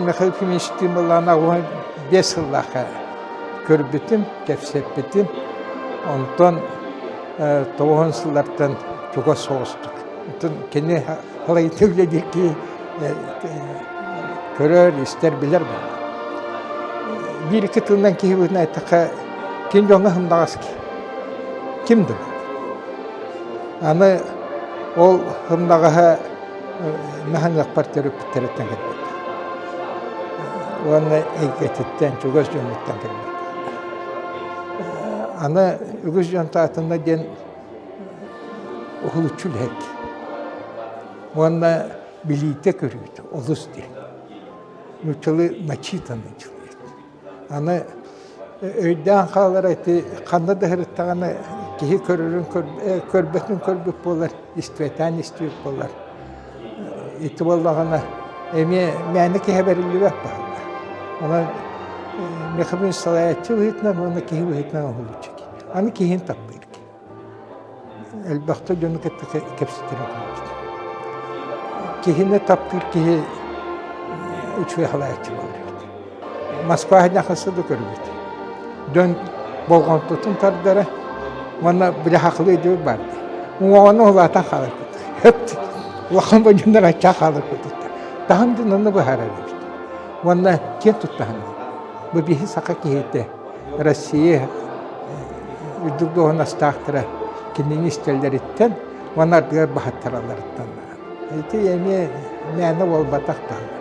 Михаил Ефимовичтыын былаана 85 сыллаахха көрбүтүм, кэпсэппитим. Онтон 90 сыллартан чугас соҕустук. Оттон кини халайыта үлэлиир киһи көрөр, истэр, билэр буолла. Биир-икки тылынан киһи быһыытынан эттэххэ, ким дьоҥҥо сымнаҕас киһи. Ким да Аны ол сымнаҕаһа наһаныахпар төрөппүттэриттэн кэлбит. Уонна эйгэтиттэн, чугас дьонуттан кэлбит. Аны үгүс дьон таатынна диэн уһулуччу үлэһит. Уонна билиитэ-көрүүтэ олус диэн. Нууччалыы начитанный человек. Аны өйдөөн хаалара ити ханна да сырыттаҕына киһи көрөрүн көрбөтүн көрбүт буолар, истибэтээн истибит буолар. Ити буоллаҕына эмиэ мээнэ киһи бэриллибэт баһыллар. Онон Михаил салайааччы быһыытынан уонна киһи быһыытынан уһулуччу киһи. Аны киһини таптыыр киһи. Элбэхтэ дьону кытта кэпсэтэрин көрбүт. Киһини таптыыр киһи үчүгэй халааччы буолар эбит. Москва ханньахасы да көрбүт. Дьон болҕомтотун тардара уонна били хахылыы диэбит баар дии. Уҥуоҕуну улаатан хаалар курдук. Улахан бонньуннар аччаах хаалар курдуктар. Таһым дьон онно быһаарар эбит. Уонна киэн туттаһын. Бу биһи саха киһитэ Россия үрдүк дуоһунастаахтара кинини истэллэриттэн уонна ардыгар баһыттаралларыттан. Ити эмиэ мээнэ буолбатах даҕаны.